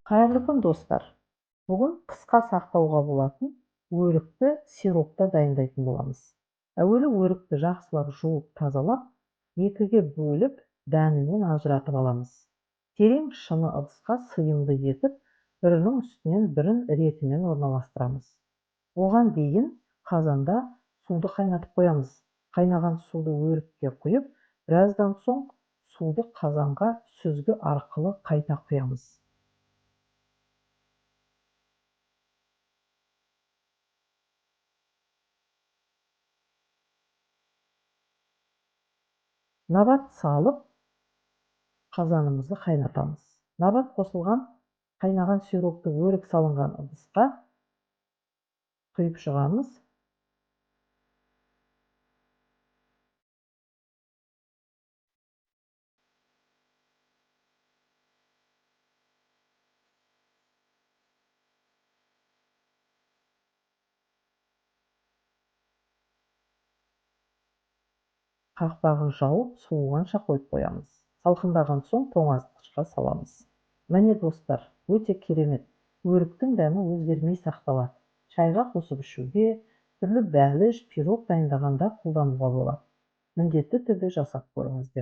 Қайырлы күн, достар! Бүгін қысқа сақтауға болатын өрікті сиропта дайындайтын боламыз. Әуелі өрікті жақсылап жуып, тазалап, екіге бөліп, дәнінен ажыратып аламыз. Терең шыны ыдысқа сыйымды етіп, бірінің үстінен бірін ретімен орналастырамыз. Оған дейін қазанда суды қайнатып қоямыз. Қайнаған суды өрікке құйып, біраздан соң суды қазанға сүзгі арқылы қайта құямыз. Набат салып, қазанымызды қайнатамыз. Набат қосылған қайнаған сиропты өрік салынған ыдысқа құйып шығамыз. Қақпағын жауып, суығанша қойып қоямыз. Салқындаған соң тоңазытқышқа саламыз. Міне, достар, өте керемет. Өріктің дәмі өзгермей сақталады. Шайға қосып ішуге, түрлі бәліш, пирог дайындағанда қолдануға болады. Міндетті түрде жасап көріңіздер.